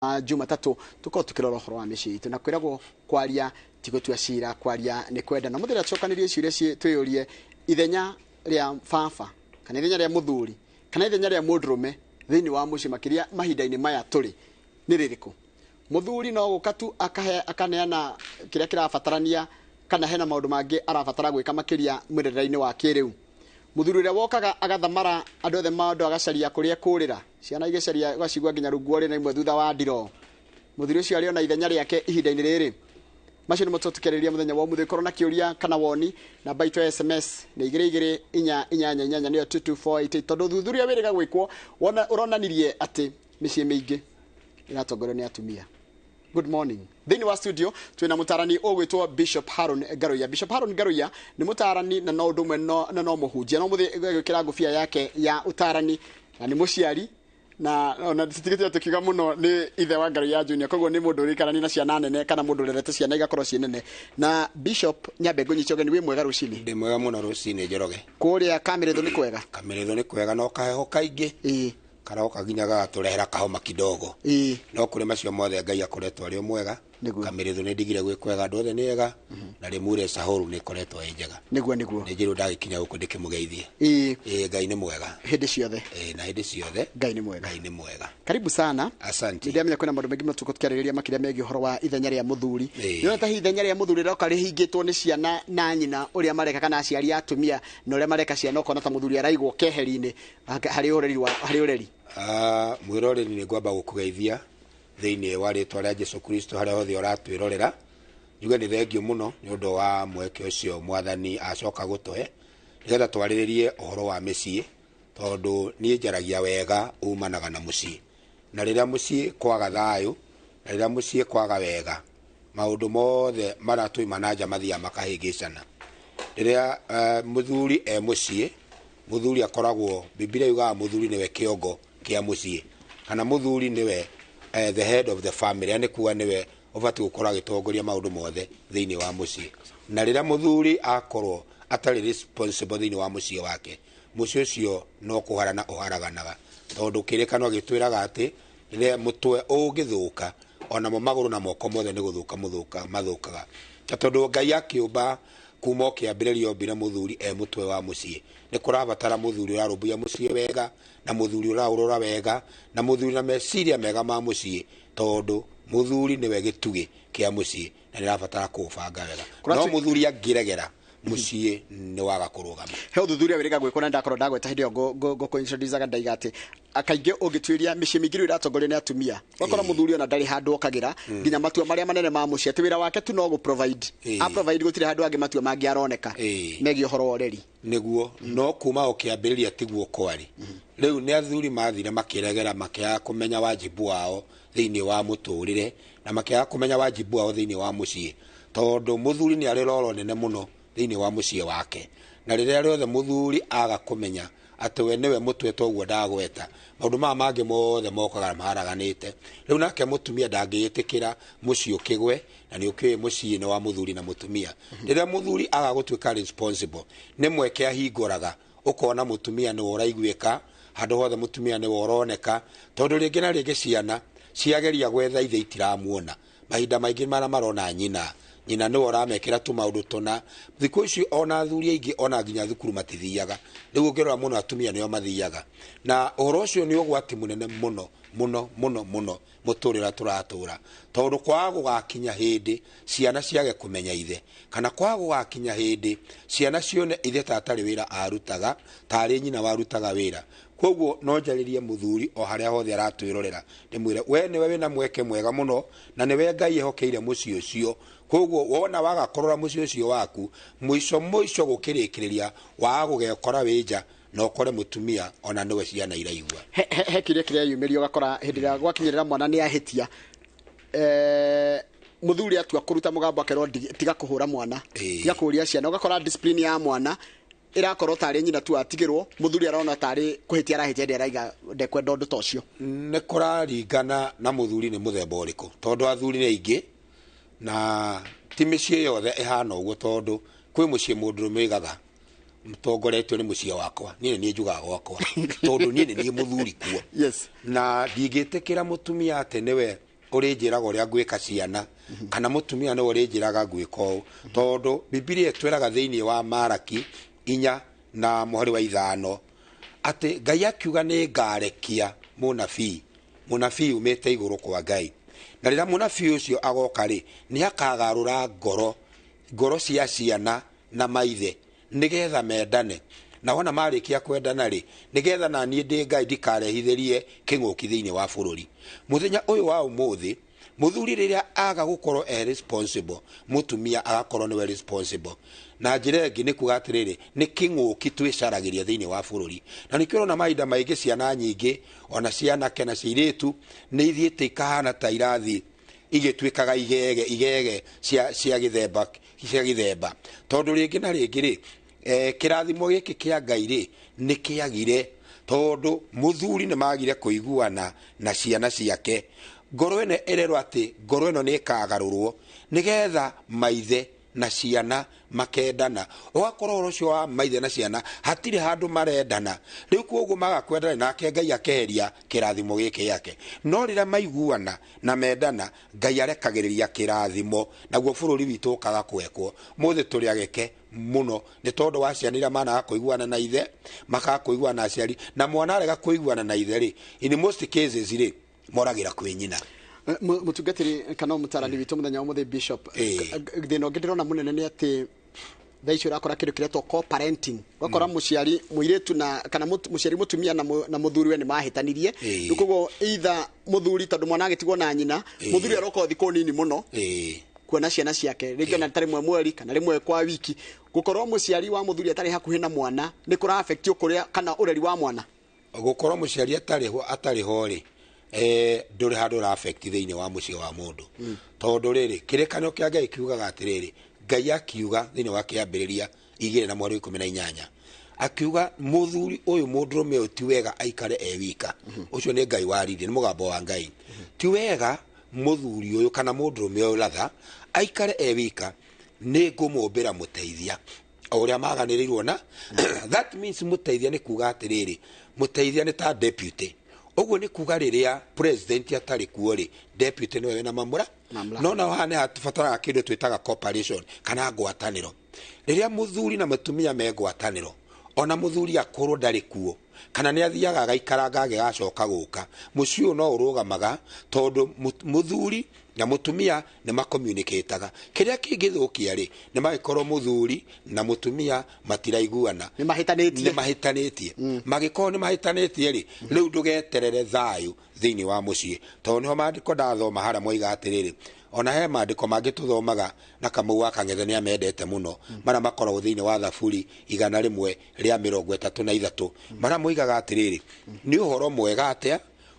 Jumatatũ tũkorwo tũkĩrora ũhoro wa mĩciĩ itũ na kwĩragwo kwaria ti gũtua cira, kwaria nĩ kwenda. Na mũthenya tũcokanĩrie ciũria twĩyũrie ithenya rĩa baba kana ithenya rĩa mũthuri kana ithenya rĩa mũndũrũme thĩinĩ wa mũciĩ makĩria mahinda-inĩ maya tũrĩ nĩ rĩrĩkũ. Mũthuri no gũka tu akahe akaneana kĩrĩa kĩrabatarania kana hena maũndũ mangĩ arabatara gwĩka makĩria mũrerere-inĩ wa kĩrĩu. Mũthuri ũrĩa wokaga agathamara andũ othe maũndũ agacaria kũrĩa kũrĩra ciana igĩcaria ũgacigua nginya rungu rĩ na imwe thutha wa ndiroo. Mũthuri ũcio arĩ ona ithenya rĩake ihinda-inĩ rĩrĩ. Macio nĩmo tũtukĩrĩria mũthenya wa ũmũthĩ. Korwo na kĩũria kana woni, namba itũ ya SMS nĩ 22488, nĩyo 22488, tondũ ũthuthuria wĩrĩga gwĩkwo wona ũronanirie atĩ mĩciĩ mĩingĩ ĩratongorio nĩ atumia. Good morning. Thĩinĩ wa studio twĩna mũtarani ũgwĩtwo Bishop Haron Ngaruiya. Bishop Haron Ngaruiya nĩ mũtarani na no ũndũ ũmwe na no mũhunjia. No mũthĩ gwĩkĩra ngũbia yake ya ũtarani na nĩ mũciari na ona tũtigĩte tukiuga mũno nĩ ithe wa Ngaruiya Junior, koguo nĩ mũndũ ũrĩikarania na ciana nene kana mũndũ ũrerete ciana igakorwo ciĩ nene. Na Bishop, nyambe ngũnyite ũgeni, wĩ mwega rũcinĩ? Ndĩ mwega mũno rũcinĩ, Njoroge. Kũrĩa Kamĩrĩthũ nĩ kwega? Kamĩrĩthũ nĩ kwega, no kaheho kaingĩ karoka nginya gagatũrehera kahoma kidogo. No kũrĩ macio mothe Ngai akoretwo arĩ o mwega. Kamĩrĩthũ nĩ ndigire gwĩ kwega, andũ othe nĩ ega, na Rĩmure Sahuru nĩ ĩkoretwo ĩ njega. Nĩguo nĩguo. Nĩ njĩrwo ndagĩkinya gũkũ ndĩkĩmũgeithie. Ĩĩ, Ngai nĩ mwega. Hĩndĩ ciothe. Ĩĩ, na hĩndĩ ciothe Ngai nĩ mwega. Ngai nĩ mwega. Karibu sana. Asante. Nĩndĩramenya kwĩna maũndũ maingĩ mũno tũkũarĩrĩria makĩria megiĩ ũhoro wa ithenya rĩa mũthuri. Nĩũrona ta hihi ithenya rĩa mũthuri rĩroka rĩhingĩtwo nĩ ciana na nyina ũrĩa mareka kana aciari a atumia na ũrĩa mareka ciana, ũkona ta mũthuri araigwo keheri-inĩ harĩ ũreri wa harĩ ũreri. Mwĩroreri, nĩ ngwamba gũkũgeithia thĩinĩ wa rĩtwa rĩa Jesu Kristo harĩa hothe ũratwĩrorera. Njuge nĩ thengio mũno nĩ ũndũ wa mweke ũcio mwathani acoka gũtũhe nĩgetha twarĩrĩrie ũhoro wa mĩciĩ, tondũ niĩ njaragia wega umanaga na mũciĩ, na rĩrĩa mũciĩ kwaga thayũ na rĩrĩa mũciĩ kwaga wega, maũndũ mothe marĩa twaima na nja mathiaga makahĩngĩcana. Rĩrĩa mũthuri e mũciĩ, mũthuri akoragwo, Biblia yugaga mũthuri nĩwe kĩongo kĩa mũciĩ, kana mũthuri nĩwe the head of the family, yani kuga nĩwe ũbatiĩ gũkorwo agĩtongoria maũndũ mothe thĩinĩ wa mũciĩ. Na rĩrĩa mũthuri akorwo atarĩ responsible thĩinĩ wa mũciĩ wake, mũciĩ ũcio no kũharana ũharaganaga, tondũ kĩrĩkano gĩtwĩraga atĩ rĩrĩa mũtwe ũngĩthũka, onamo magũrũ na moko mothe nĩ gũthũka mũthũka mathũkaga. Na tondũ Ngai akĩũmba kuma o kĩambĩrĩria ombire mũthuri e mũtwe wa mũciĩ, nĩ kũrabatara mũthuri ũrarũmbũiya mũciĩ wega, na mũthuri ũraũrora wega, na mũthuri na meciria mega ma mũciĩ, tondũ mũthuri nĩwe gĩtugĩ kĩa mũciĩ na nĩrabatara kũũbanga wega. No mũthuri angĩregera, mũciĩ nĩ waga kũrũgama. He ũthuthuria wĩrĩga gwĩkwo na ndakorwo ndagweta hĩndĩ ĩyo ngũkũ-introduce-aga, ndaiga atĩ kaingĩ ũngĩtuĩria mĩciĩ mĩingĩ rĩu ĩratongorio nĩ atumia, ũgakora mũthuri ona ndarĩ handũ okagĩra nginya matua marĩa manene ma mũciĩ, atĩ wĩra wake tu no gũ provide. A provide, gũtirĩ handũ angĩ matua mangĩ aroneka megiĩ ũhoro wa ũreri. Nĩguo, no kuma o kĩambĩrĩria tiguo kwarĩ. Rĩu nĩ athuri mathire makĩregera, makĩaga kũmenya wajibu wao thĩinĩ wa mũtũrĩre na makĩaga kũmenya wajibu wao thĩinĩ wa mũciĩ, tondũ mũthuri nĩ arĩ roro nene mũno thĩinĩ wa mũciĩ wake. Na rĩrĩa rĩothe mũthuri aga kũmenya atĩ we nĩwe mũtwe, toguo ndagweta, maũndũ maya mangĩ mothe mokaga maharaganĩte. Rĩu nake mũtumia ndangĩĩtĩkĩra mũciĩ ũkĩgwe, na nĩ ũkĩũĩ mũciĩ nĩ wa mũthuri na mũtumia. Rĩrĩa mũthuri aga gũtuĩka responsible, nĩ mweke ahingũraga, ũkona mũtumia nĩwe ũraiguĩka handũ hothe, mũtumia nĩwe ũroneka, tondũ rĩngĩ na rĩngĩ ciana ciageria gwetha ithe itiramuona. Mahinda maingĩ marĩa marona nyina, nyina nĩwe ũramekĩra tũmaũndũ tũna. Thikũ ici ona athuri aingĩ ona nginya thukuru matithiaga. Rĩu ũngĩrora mũno atumia nĩo mathiaga, na ũhoro ũcio nĩ ũgwati mũnene mũno mũno mũno mũno mũtũrĩre tũratũra, tondũ kwaga gũgakinya hĩndĩ ciana ciage kũmenya ithe, kana kwaga gũgakinya hĩndĩ ciana cione ithe ta atarĩ wĩra arutaga, tarĩ nyina warutaga wĩra. Koguo no njarĩrie mũthuri o harĩa hothe aratwĩrorera, ndĩmwĩre we nĩwe wĩna mweke mwega mũno na nĩwe Ngai ehokeire mũciĩ ũcio. Koguo wona waga kũrora mũciĩ ũcio waku, mũico mũico gũkĩrĩkĩrĩria waga gũgekora wĩ nja na ũkore mũtumia ona nĩwe ciana iraigua. He kĩrĩa kĩreyumĩria, ũgakora hĩndĩ ĩrĩa gwakinyĩrĩra mwana nĩ ahĩtia, mũthuri atua kũruta mũgambo akerwo tiga kũhũra mwana, tiga kũũria ciana, ũgakora discipline ya mwana ĩrakorwo tarĩ nyina tu atigĩrwo, mũthuri arona tarĩ kũhĩtia arahĩtia, ndĩ araiga ndekwenda ũndũ ta ũcio. Nĩ kũraringana na mũthuri nĩ mũthemba ũrĩkũ, tondũ athuri nĩ aingĩ na ti mĩciĩ yothe ĩhana ũguo, tondũ kwĩ mũciĩ mũndũrũme oigaga mtongoretio nĩ mũciĩ wakwa, niĩ nĩ niĩ njugaga gwakwa, tondũ niĩ nĩ niĩ mũthuri kuo. Na ndingĩtĩkĩra mũtumia atĩ nĩwe Ũrĩnjĩraga ũrĩa ngwĩka ciana, kana mũtumia nĩwe ũrĩnjĩraga ngwĩka ũũ. Tondũ Bibilia ĩtwĩraga thĩinĩ wa Maraki 4:5 atĩ Ngai akiuga nĩ ngarekia mũnabii, mũnabii umĩte igũrũ kwa Ngai. Na rĩrĩa mũnabii ũcio agoka rĩ, nĩ akagarũra ngoro cia ciana na maithe nĩgetha mendane. Na wona marĩkia kwendana rĩ, nĩgetha na niĩ ndĩ Ngai ndikarehithĩrie kĩng'ũki thĩinĩ wa bũrũri. Mũthenya ũyũ wa ũmũthĩ, mũthuri rĩrĩa aga gũkorwo e responsible, mũtumia agakorwo nĩwe responsible. Na njĩra ĩngĩ nĩ kuga atĩrĩrĩ, nĩ kĩng'ũki twĩcaragĩria thĩinĩ wa bũrũri. Na nĩkĩo ũrona mahinda maingĩ ciana nyingĩ, ona cianake na ciirĩtu, nĩ ithiĩte ikahana ta irathi igĩtuĩkaga igege, igege cia gĩthemba, cia gĩthemba. Tondũ rĩngĩ na rĩngĩ rĩ, kĩrathimo gĩkĩ kĩa Ngai rĩ, nĩ kĩagire, tondũ mũthuri nĩ magire kũiguana na ciana ciake. Ngoro ĩno ĩrerwo atĩ ngoro ĩno nĩ ĩkagarũrwo nĩgetha maithe na ciana makendana. Ũgakorwo ũhoro ũcio wa maithe na ciana hatirĩ handũ marendana. Rĩu koguo maga kwendana, nake Ngai akeheria kĩrathimo gĩkĩ gĩake. No rĩrĩa maiguana na mendana, Ngai arekagĩrĩria kĩrathimo, naguo bũrũri witũ ũkaga kwekwo. Mũthĩ tũrĩ ageke mũno nĩ tondũ wa ciana iria managa kũiguana na ithe, makaga kũiguana na aciari, na mwana arega kũiguana na ithe rĩ, in most cases rĩ, moragĩra kwĩ nyina. Mũtungatĩri kana mũtarani witũ mũthenya wa ũmũthĩ Bishop, thĩna ũngĩ ndĩrona mũnene nĩ atĩ thaa ici ũrakora kĩndũ kĩretwo co-parenting. Ũgakora mũciari mũirĩtu na kana mũciari mũtumia na mũthuriwe nĩ mahĩtanirie. Rĩu koguo either mũthuri, tondũ mwana agĩtigwo na nyina, mũthuri aroka thikũ nini mũno kuona ciana ciake, rĩngĩ ona ta rĩmwe mweri kana rĩmwe kwa wiki. Gũkorwo mũciari wa mũthuri atarĩ hakuhĩ na mwana nĩ kũra affect ũkũrĩa kana ũreri wa mwana. Gũkorwo mũciari atarĩ ho rĩ, ndũrĩ handũ ũra affect thĩinĩ wa mũciĩ wa mũndũ. Tondũ rĩrĩ, kĩrĩkanĩro kĩa Ngai kiugaga atĩrĩrĩ, Ngai akiuga thĩinĩ wa kĩambĩrĩria 2:18, akiuga mũthuri ũyũ mũndũrũme ũyũ ti wega aikare e wika. Ũcio nĩ Ngai waririe, nĩ mũgambo wa Ngai. Ti wega mũthuri ũyũ kana mũndũrũme ũyũ latha aikare e wika, nĩ ngũmũmbĩra mũteithia o ũrĩa maganĩrĩirwo na. That means mũteithia nĩ kuga atĩrĩrĩ, mũteithia nĩ ta deputy. Ũguo nĩ kuga rĩrĩa president atarĩ kuo rĩ, deputy nĩwe wĩna mamũra. Mamlaka. No naho haha nĩ hatubataraga kĩndũ twĩtaga cooperation kana ngwatanĩro. Rĩrĩa mũthuri na mũtumia me ngwatanĩro, ona mũthuri akorwo ndarĩ kuo kana nĩ athiaga agaikaranga agĩgacoka gũka, mũciĩ ũyũ no ũrũgamaga tondũ mũthuri na mũtumia nĩ macommunicataga. Kĩrĩa kĩngĩthũkia rĩ, nĩ magĩkorwo mũthuri na mũtumia matiraiguana, Nĩ mahĩtanĩtie. Nĩ mahĩtanĩtie. Magĩkorwo nĩ mahĩtanĩtie rĩ, rĩu ndũgeterere thayũ thĩinĩ wa mũciĩ, tondũ nĩho maandĩko ndathoma harĩa moiga atĩrĩrĩ, ona he maandĩko mangĩ tũthomaga na Kamau wa Kang'ethe nĩ amendete mũno, marĩa makoragwo thĩinĩ wa Thaburi 133, marĩa moigaga atĩrĩrĩ, nĩ ũhoro mwega atĩa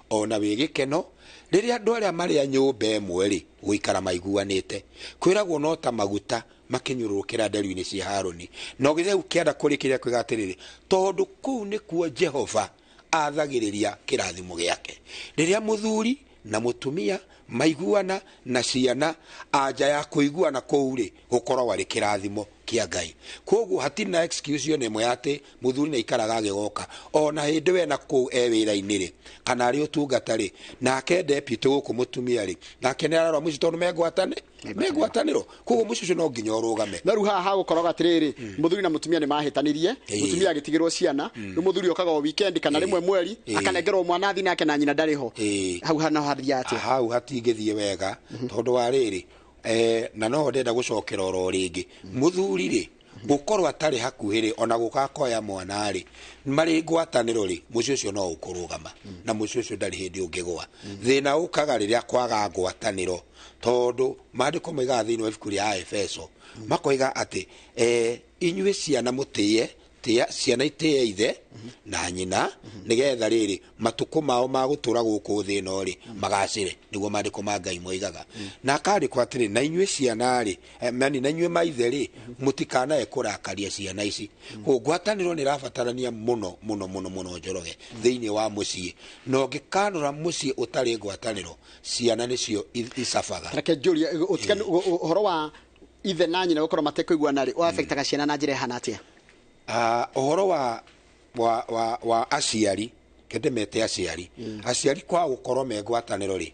ona wĩ gĩkeno rĩrĩa andũ arĩa marĩ a nyũmba ĩmwe rĩ gũikara maiguanĩte. Kwĩragwo no ta maguta makĩnyũrũrũkĩra nderu-inĩ cia Harũni. Na ũgĩthiĩ hau kĩanda kũrĩkĩrĩria kwĩga atĩrĩrĩ, tondũ kũu nĩkuo Jehova athagĩrĩria kĩrathimo gĩake. Rĩrĩa mũthuri na mũtumia maiguana na ciana, anja ya kũiguana kũu rĩ, gũkoragwo arĩ kĩrathimo kĩa Ngai. Koguo hatirĩ na excuse ona ĩmwe atĩ mũthuri nĩ aikaraga agĩgoka. Ona hĩndĩ we na kũu e wĩra-inĩ rĩ, kana arĩ ũtungata rĩ, nake deputy gũkũ mũtumia rĩ, nake nĩ ararora mũciĩ tondũ me ngwatanĩro. Koguo mũciĩ ũcio no nginya ũrũgame. Na rĩu haha hagũkoragwo atĩrĩrĩ, mũthuri na mũtumia nĩ mahĩtanirie, mũtumia agĩtigĩrwo ciana, rĩu mũthuri okaga o weekend kana rĩmwe mweri, akanengerwo mwana athiĩ nake na nyina ndarĩ ho. Hau hana hathiaga atĩa? Hau hatingĩthiĩ wega, tondũ wa rĩrĩ, na no ndenda gũcokera oro rĩngĩ. Mũthuri rĩ, gũkorwo atarĩ hakuhĩ rĩ, ona gũkakoya mwana rĩ, marĩ ngwatanĩro rĩ, mũciĩ ũcio no ũkũrũgama, na mũciĩ ũcio ndarĩ hĩndĩ ũngĩgũa. Thĩna ũkaga rĩrĩa kwaga ngwatanĩro, tondũ maandĩko moigaga thĩinĩ wa ibuku rĩa Efeso, makoiga atĩ, inyuĩ ciana mũtĩe, tĩa, ciana itĩe ithe na nyina, nĩgetha rĩrĩ matukũ mao ma gũtũra gũkũ thĩ ĩno rĩ magacĩre, nĩguo maandĩko ma Ngai moigaga. Na akandĩkwo atĩrĩ, na inyuĩ ciana rĩ, mani, na inyuĩ maithe rĩ, mũtikanae kũrakaria ciana ici. Koguo ngwatanĩro nĩ ĩrabatarania mũno, mũno, mũno, mũno Njoroge thĩinĩ wa mũciĩ. Na ũngĩkanũra mũciĩ ũtarĩ ngwatanĩro, ciana nĩcio icabaga. Reke njũrie, ũhoro wa ithe na nyina gũkorwo matekũiguana rĩ, ũaffectaga ciana na njĩra ĩhana atĩa? Ũhoro wa aciari, kende mete aciari. Aciari kwa gũkorwo me ngwatanĩro rĩ,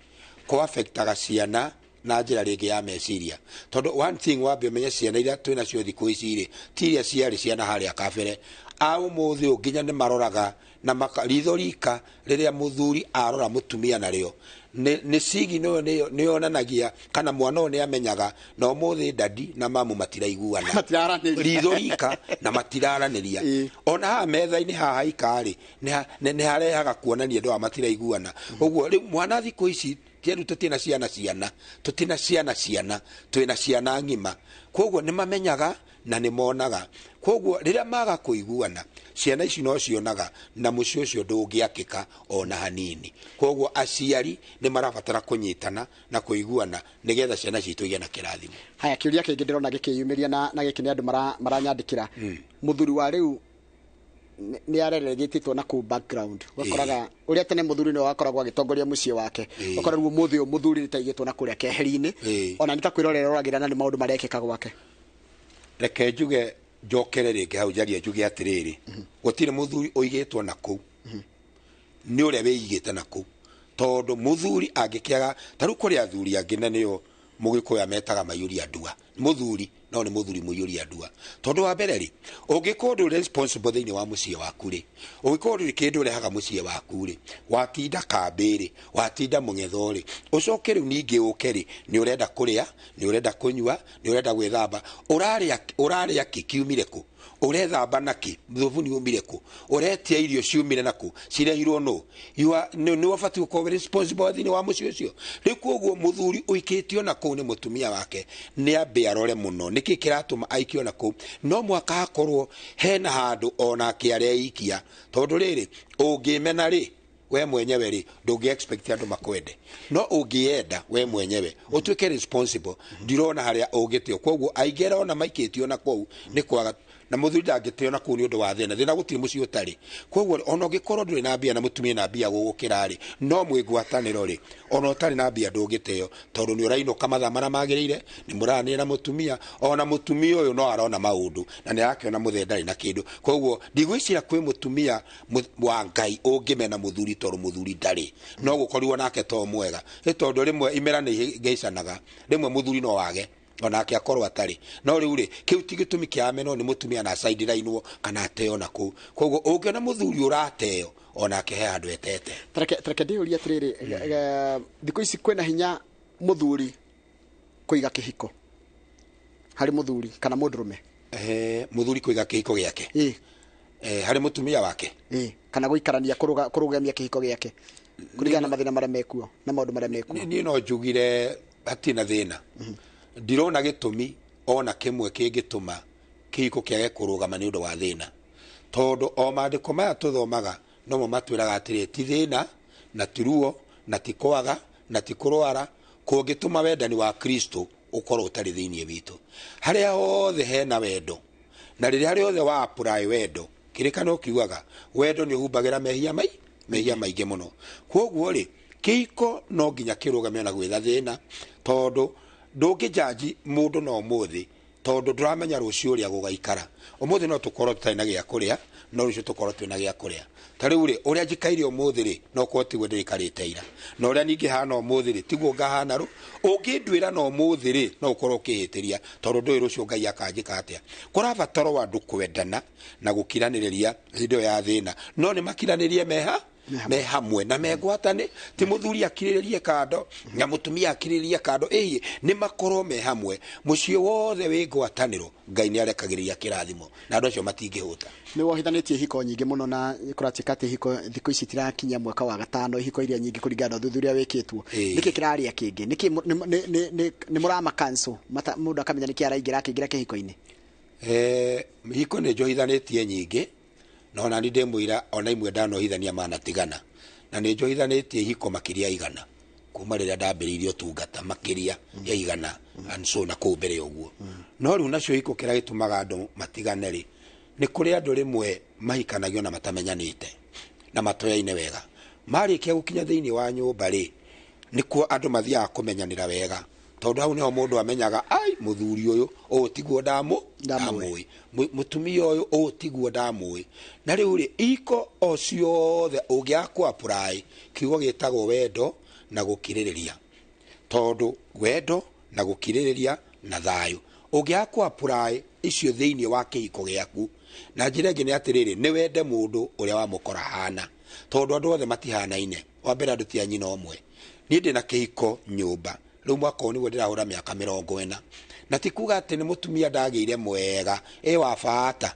Kũ affectaga ciana na njĩra rĩngĩ ya meciria, tondũ one thing wambe ũmenye, ciana iria twĩ nacio thikũ ici rĩ, ti iria ciarĩ ciana harĩa kabere. A ũmũthĩ ũyũ nginya nĩ maroraga na maka, ritho rika rĩrĩa mũthuri arora mũtumia narĩo nĩ signal ĩyo nĩ yonanagia kana mwana ũyũ nĩ amenyaga na ũmũthĩ daddy na mamu matiraiguana. Matiraranĩria. Ritho rika na matiraranĩria. Ona haha metha-inĩ haha ikarĩ nĩ harehaga kuonania andũ aya matiraiguana. Ũguo rĩu mwana thikũ ici tieru tũtina ciana tũtina ciana twĩna ciana ng'ima, koguo nĩ mamenyaga na nĩ monaga. Koguo rĩrĩa maga kũiguana, ciana ici no cionaga na mũciĩ ũcio ndũngĩakĩka ona hanini. Koguo aciari nĩ marabatara kũnyitana na kũiguana nĩgetha ciana citũ igĩe na kĩrathimo. Haya, kĩũria kĩngĩ ndĩrona gĩkĩyumĩria na gĩkĩ nĩ andũ maranyandĩkĩra. Mũthuri wa rĩu nĩ areregĩtĩtwo na kũu background, ũgakoraga ũrĩa tene mũthuri nĩwe wakoragwo agĩtongoria mũciĩ wake, ũkora rĩu ũmũthĩ ũyũ mũthuri nĩ taigĩtwo na kũrĩa keheri-inĩ, ona nĩ ta kwĩrorera oragĩra na nĩ maũndũ marekĩka gwake. Reke njuge, njokere rĩngĩ hau njarie, njuge atĩrĩrĩ, gũtirĩ mũthuri ũigĩtwo na kũu, nĩ ũrĩa wĩigĩte na kũu, tondũ mũthuri angĩkĩaga ta rĩu kũrĩ athuri angĩ na nĩo mũgĩkũyũ metaga maiyũria ndua. Mũthuri no nĩ mũthuri mũiyũria ndua, tondũ wa mbere rĩ, ũngĩkorwo ndũrĩ responsible thĩinĩ wa mũciĩ waku rĩ, ũngĩkorwo ndũrĩ kĩndũ ũrehaga mũciĩ waku rĩ, watinda kambĩ rĩ, watinda mũng'etho rĩ, ũcoke rĩu ningĩ ũke rĩ, nĩ ũrenda kũrĩa, nĩ ũrenda kũnyua, nĩ ũrenda gwĩthamba, ũrarĩa kĩ kiumire kũ, ũrethamba nakĩ, thubuni umire kũ, ũretia irio ciumire nakũ, cirehirwo nũ? Nĩ wabatiĩ gũkorwo wĩ responsible thĩinĩ wa mũciĩ ũcio. Rĩu koguo mũthuri ũikĩtio na kũu nĩ mũtumia wake nĩ ambe arore mũno nĩkĩ kĩratũma aikio na kũu. No mũhaka hakorwo hena handũ onake areikia, tondũ rĩrĩ, ũngĩmena rĩ we mwenyewe rĩ, ndũngĩ expect andũ makwende, no ũngĩenda we mwenyewe ũtuĩke responsible, ndirona harĩa ũngĩteo. Koguo aingĩ arona maikĩtio na kũu nĩ kwaga, na mũthuri ndangĩteo na kũu nĩ ũndũ wa thĩna. Thĩna gũtirĩ mũciĩ ũtarĩ. Koguo ona ũngĩkorwo ndũrĩ na mbia na mũtumia na mbia gũgũkĩra rĩ, no mwĩ ngwatanĩro rĩ, ona ũtarĩ na mbia ndũngĩteo, tondũ nĩ ũrainũka mathaa marĩa magĩrĩire, nĩ mũraranĩria na mũtumia, ona mũtumia ũyũ no arona maũndũ na nĩ arakĩona mũthee ndarĩ na kĩndũ. Koguo ndigwĩciria kwĩ mũtumia wa Ngai ũngĩmena mũthuri tondũ mũthuri ndarĩ, no gũkorirwo nake to mwega, nĩ tondũ rĩmwe imera nĩ igeicanaga, rĩmwe mũthuri no wage onake akorwo atarĩ, no rĩu rĩ, kĩu ti gĩtũmi kĩa amenwo nĩ mũtumia na sidelinwo kana ateo na kũu. Koguo ũngĩona mũthuri ũrateo, onake he handũ etete. Tareke ndĩyũrie atĩrĩrĩ, thikũ ici kwĩna hinya mũthuri kũiga kĩhiko harĩ mũthuri kana mũndũrũme? Mũthuri kũiga kĩhiko gĩake? Ĩĩ. Harĩ mũtumia wake? Ĩĩ, kana gũikarania, kũrũgamia kĩhiko gĩake kũringana na mathĩna marĩa mekuo na maũndũ marĩa mekuo. Niĩ no njugire hatirĩ na thĩna. Ndirona gĩtũmi ona kĩmwe kĩngĩtũma kĩhiko kĩage kũrũgama nĩ ũndũ wa thĩna, tondũ o maandĩko maya tũthomaga nomo matwĩraga atĩrĩ, ti thĩna na ti ruo na ti kwaga na ti kũrwara kũngĩtũma wendani wa Kristo ũkorwo ũtarĩ thĩinĩ witũ. Harĩa hothe hena wendo na rĩrĩa harĩa hothe wa apply wendo, kĩrĩkanĩro kiugaga wendo nĩ ũhumbagĩra mehia maingĩ mũno. Koguo rĩ, kĩhiko no nginya kĩrũgame na gwĩtha thĩna, tondũ ndũngĩjanji mũndũ na ũmũthĩ, tondũ ndũramenya rũciũ ũrĩa gũgaikara. Ũmũthĩ no tũkorwo tũtarĩ na gĩa kũrĩa, no rũciũ tũkorwo twĩna gĩa kũrĩa. Ta rĩu rĩ, ũrĩa njikaire ũmũthĩ rĩ, no korwo tiguo ndĩikarĩte ira, na ũrĩa ningĩ hana ũmũthĩ rĩ, tiguo ngahana rũ. Ũngĩnduĩra na ũmũthĩ rĩ, no ũkorwo ũkĩhĩtĩria, tondũ ndũĩ rũciũ Ngai akanjĩka atĩa. Kũrabatarwo andũ kwendana na gũkiranĩrĩria hĩndĩ ĩyo ya thĩna, no nĩ makiranĩrie meha me hamwe na megwatane, ti mũthuri akirĩrĩrie kando na mũtumia akirĩrĩrie kando, ĩĩ nĩ makorwo me hamwe. Mũciĩ wothe wĩ ngwatanĩro, Ngai nĩ arekagĩrĩria kĩrathimo na andũ acio matingĩhũta. Nĩ wohithanĩtie ihiko nyingĩ mũno, na kũratuĩka atĩ ihiko thikũ ici itirakinya mwaka wa gatano, ihiko iria nyingĩ kũringana na ũthuthuria wĩkĩtwo. Nĩkĩ kĩrarĩa kĩngĩ? Nĩkĩ nĩ mũrama cancel mũndũ akamenya nĩkĩ araingĩra akĩingĩra kĩhiko-inĩ? Ihiko nĩ njohithanĩtie nyingĩ, na ona nĩ ndĩ mũira ona imwe ndanohithania manatigana, na nĩ njohithanĩtie ihiko makĩria 100 kuma rĩrĩa ndambĩrĩirie ũtungata, makĩria ya 100 and so na kũu mbere ũguo. No rĩu nacio ihiko kĩrĩa gĩtũmaga andũ matigane rĩ, nĩ kũrĩ andũ rĩmwe mahikanagio na matamenyanĩte na matoyaine wega. Marĩkia gũkinya thĩinĩ wa nyũmba rĩ, nĩkuo andũ mathiaga kũmenyanĩra wega, tondũ hau nĩho mũndũ amenyaga, ai mũthuri ũyũ ũũ tiguo ndamũĩ, mũtumia ũyũ ũũ tiguo ndamũĩ. Na rĩu rĩ, iko o ciothe ũngĩaga kũ apply kiugo gĩtagwo wendo na gũkirĩrĩria, Tondũ wendo na gũkirĩrĩria na thayũ ũngĩaga kũ apply icio thĩinĩ wa kĩhiko gĩaku, na njĩra ĩngĩ nĩ atĩrĩrĩ, nĩ wende mũndũ ũrĩa wamũkora hana, tondũ andũ othe matihanaine. Wa mbere, andũ ti a nyina ũmwe. Niĩ ndĩna kĩhiko nyũmba rĩu mwaka ũyũ nĩguo ndĩrahũra mĩaka 40, na ti kuga atĩ nĩ mũtumia ndagĩire mwega ĩ wa bata,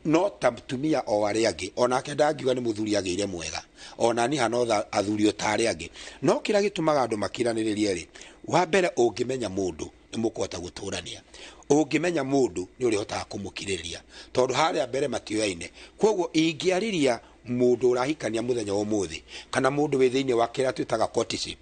no ta mũtumia o arĩa angĩ, onake ndangiuga nĩ mũthuri agĩire mwega, ona niĩ hana athuri o ta arĩa angĩ. No kĩrĩa gĩtũmaga andũ makiranĩrĩrie rĩ, wa mbere, ũngĩmenya mũndũ nĩ mũkũhota gũtũrania, ũngĩmenya mũndũ nĩ ũrĩhotaga kũmũkirĩrĩria, tondũ harĩa mbere matioyaine. Koguo ingĩarĩria mũndũ ũrahikania mũthenya wa ũmũthĩ, kana mũndũ wĩ thĩinĩ wa kĩrĩa twĩtaga courtship,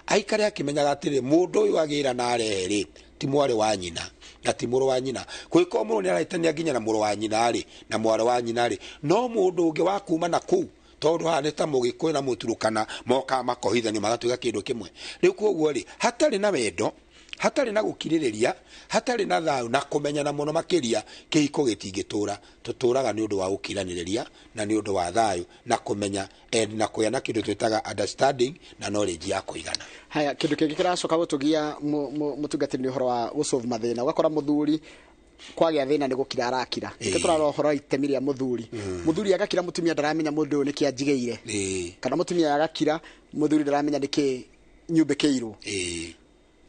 aikare akĩmenyaga atĩrĩ, mũndũ ũyũ agĩra na arehe rĩ, ti mwarĩ wa nyina na ti mũrũ wa nyina. Kũngĩkorwo mũndũ nĩ arahĩtania nginya na mũrũ wa nyina rĩ, na mwarĩ wa nyina rĩ, no mũndũ ũngĩ wa kuma na kũu, tondũ haha nĩ ta Mũgĩkũyũ na Mũturũkana mokaga makohithanio magatuĩka kĩndũ kĩmwe. Rĩu koguo rĩ, hatarĩ na wendo, hatarĩ na gũkirĩrĩria, hatarĩ na thayũ na kũmenyana mũno makĩria, kĩhiko gĩtingĩtũra. Tũtũraga nĩ ũndũ wa gũkiranĩrĩria na nĩ ũndũ wa thayũ na kũmenya na kũgĩa na kĩndũ twĩtaga understanding na knowledge ya kũigana. Haya, kĩndũ kĩngĩ kĩracoka gũtũgia mũtungatĩri nĩ ũhoro wa gũsolve mathĩna. Ũgakora mũthuri kwagĩa thĩna nĩ gũkira arakira. Nĩkĩo tũrarora ũhoro wa itemi rĩa mũthuri. Mũthuri agakira, mũtumia ndaramenya mũndũ ũyũ nĩkĩ anjigĩire, kana mũtumia agakira, mũthuri ndaramenya nĩkĩ nyumbĩkĩirwo.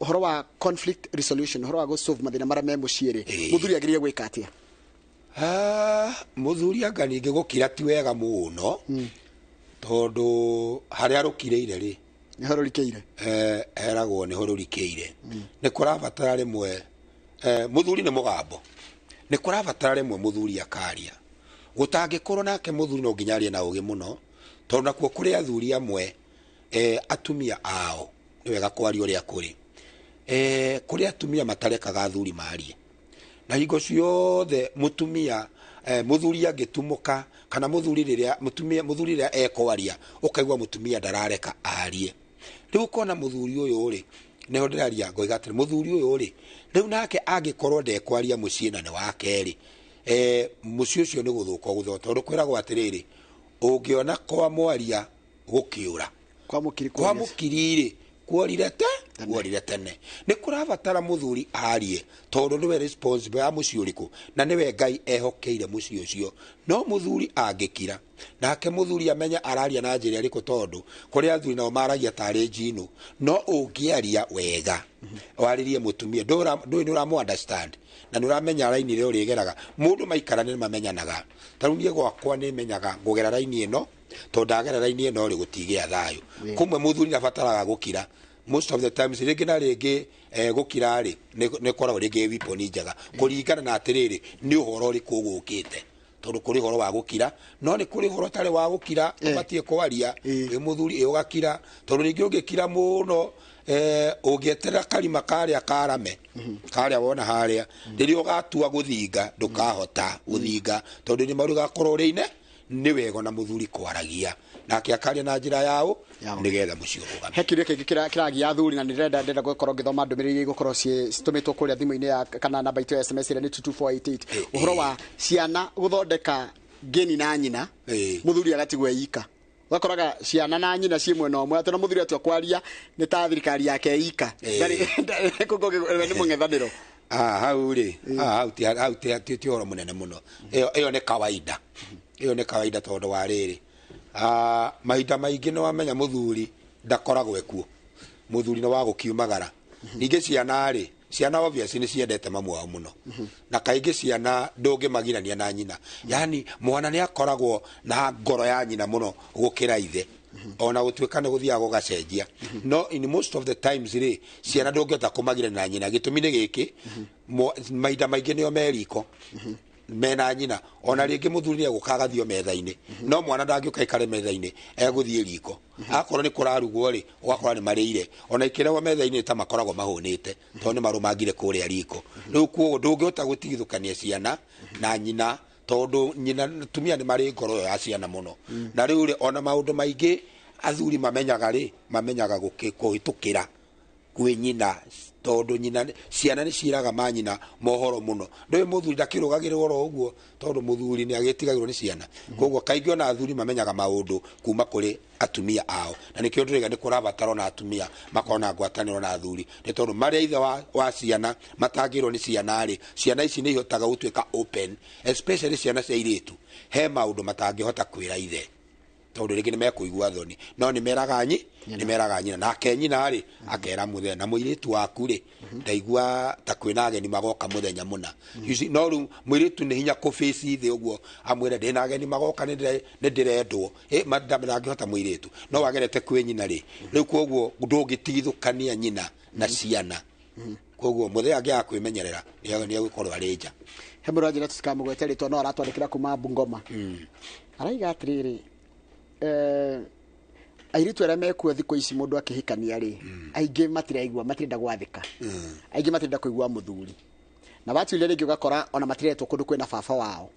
Ũhoro wa conflict resolution, ũhoro wa gũsolve mathĩna marĩa me mũciĩ rĩ, mũthuri agĩrĩire gwĩka atĩa? Mũthuri anga ningĩ gũkira ti wega mũno, tondũ harĩa arũkirĩire rĩ, nĩ horũrikĩire. Heragwo nĩ horũrikĩire. Nĩ kũrabatara rĩmwe, mũthuri nĩ mũgambo, nĩ kũrabatara rĩmwe mũthuri akaria. Gũtangĩkorwo nake mũthuri no nginya arie na ũgĩ mũno, tondũ nakuo kũrĩ athuri amwe, atumia ao nĩ wega kwaria ũrĩa kũrĩ, kũrĩ atumia matarekaga athuri marie, na hingo ciothe mũtumia, mũthuri angĩtumũka, kana mũthuri rĩrĩa mũtumia, mũthuri rĩrĩa ekwaria, ũkaigua mũtumia ndarareka arie. Rĩu ũkona mũthuri ũyũ rĩ, nĩho ndĩraria ngoiga atĩrĩ, mũthuri ũyũ rĩ, rĩu nake angĩkorwo ndekwaria mũciĩ na nĩ wa kerĩ, mũciĩ ũcio nĩ gũthũka ũgũthũka, tondũ kwĩragwo atĩrĩrĩ, ũngĩona kwa mwaria gũkĩũra, kwa mũkiri, kwa mũkiri rĩ, kuorire te kuorire tene. Nĩ kũrabatara mũthuri arie, tondũ nĩwe responsible ya mũciĩ ũrĩkũ, na nĩwe Ngai ehokeire mũciĩ ũcio. No mũthuri angĩkira, nake mũthuri amenya araria na njĩra ĩrĩkũ, tondũ kũrĩ athuri nao maragia tarĩ njino. No ũngĩaria wega, warĩrie mũtumia, ndũĩ nĩ ũramũ understand na nĩ ũramenya raini ĩrĩa ũrĩgeraga. Mũndũ maikara nĩ mamenyanaga. Ta rĩu niĩ gwakwa nĩ menyaga ngũgera raini ĩno, tondũ ndagera raini ĩno rĩ, gũtigĩa thayũ. Kũmwe mũthuri nĩabataraga gũkira most of the times, rĩngĩ na rĩngĩ, gũkira rĩ, nĩ koragwo rĩngĩ weapon njega, kũringana na atĩrĩrĩ, nĩ ũhoro ũrĩkũ ũgũkĩte, tondũ kũrĩ ũhoro wa gũkira, no nĩ kũrĩ ũhoro ũtarĩ wa gũkira, ũbatiĩ kwaria. Wĩ mũthuri ĩ ũgakira, tondũ rĩngĩ ũngĩkira mũno, ũngĩeterera karima karĩa karame karĩa wona harĩa, rĩrĩa ũgatua gũthinga, ndũkahota gũthinga, tondũ nĩ rĩgakorwo rĩine. Nĩ wega na mũthuri kwaragia, nake akaria na njĩra yao, nĩgetha mũciĩ ũrũgame. He kĩũria kĩngĩ kĩragia athuri, na ndĩrenda ndĩrenda gũkorwo ngĩthoma ndũmĩrĩri iria igũkorwo citũmĩtwo kũrĩa thimũ-inĩ ya kana namba itũ ya SMS ĩrĩa nĩ 22488, ũhoro wa ciana gũthondeka ngeni na nyina, mũthuri agatigwo ika. Ũgakoraga ciana na nyina ciĩ mwena ũmwe, atĩ na mũthuri atua kwaria nĩ ta thirikari yake ika. Nĩ mũng'ethanĩro. Hau rĩ, hau ti ũhoro mũnene mũno. Ĩyo nĩ kawaida, ĩyo nĩ kawaida, tondũ wa rĩrĩ, mahinda maingĩ nĩ wamenya mũthuri ndakoragwo ekuo, mũthuri nĩ wa gũkiumagara. Ningĩ ciana rĩ, ciana obviously nĩ ciendete mamu wao mũno, na kaingĩ ciana ndũngĩmagirania na nyina, yani mwana nĩ akoragwo na ngoro ya nyina mũno gũkĩra ithe, ona gũtuĩka nĩ gũthiaga gũgacenjia. No in most of the times rĩ, ciana ndũngĩhota kũmagirania na nyina. Gĩtũmi nĩ gĩkĩ, mahinda maingĩ nĩo meriko mena nyina, ona rĩngĩ mũthuri nĩ egũka agathio metha-inĩ, no mwana ndangĩũka aikare metha-inĩ, egũthiĩ riko. Akorwo nĩ kũrarugwo rĩ, ũgakora nĩ marĩire, ona ikĩrehwo metha-inĩ ta makoragwo mahũnĩte, tondũ nĩ marũmangire kũrĩa riko. Rĩu kuoguo ndũngĩhota gũtigithũkania ciana na nyina, tondũ nyina, tumia nĩ marĩ ngoro ĩyo ya ciana mũno. Na rĩu rĩ, ona maũndũ maingĩ athuri mamenyaga rĩ, mamenyaga kũhĩtũkĩra Kwĩ nyina, tondũ nyina ciana nĩ ciĩraga manyina mohoro mũno. Ndũĩ mũthuri ndakĩrũgagĩrĩrwo oro ũguo, tondũ mũthuri nĩ agĩtigagĩrwo nĩ ciana. Koguo kaingĩ ona athuri mamenyaga maũndũ kuma kũrĩ atumia ao, na nĩkĩo ndĩraiga nĩ kũrabatara ona atumia makorwo na ngwatanĩro na athuri, nĩ tondũ marĩa ithe wa ciana matangĩrwo nĩ ciana rĩ, ciana ici nĩ ihotaga gũtuĩka open, especially ciana cia airĩtu. He maũndũ matangĩhota kwĩra ithe tondũ rĩngĩ nĩ mekũigua thoni, no nĩ meraga nyi nĩ meraga nyina, nake nyina rĩ akera mũthenya na mũirĩtu waku rĩ, ndaigua ta kwĩna ageni magoka mũthenya mũna. You see, no rĩu mũirĩtu nĩ hinya kũbĩci thĩ ũguo amwĩre ndĩna ageni magoka, nĩ ndĩrendwo. Ndangĩhota mũirĩtu, no wagerete kwĩ nyina rĩ. Rĩu koguo ndũngĩtigithũkania nyina na ciana. Koguo mũthenya angĩaga kwĩmenyerera nĩ egũkorwo arĩ nja. He mũndũ anjĩra tũtikamũgwete rĩtwa, no aratwandĩkĩra kuma Bungoma. Araiga atĩrĩrĩ, airĩtu arĩa mekuo thikũ ici mũndũ akĩhikania rĩ, aingĩ matiraigua, matirenda gwathĩka, aingĩ matirenda kũigua mũthuri, na watuire rĩngĩ ũgakora ona matiretwo kũndũ kwĩna baba wao.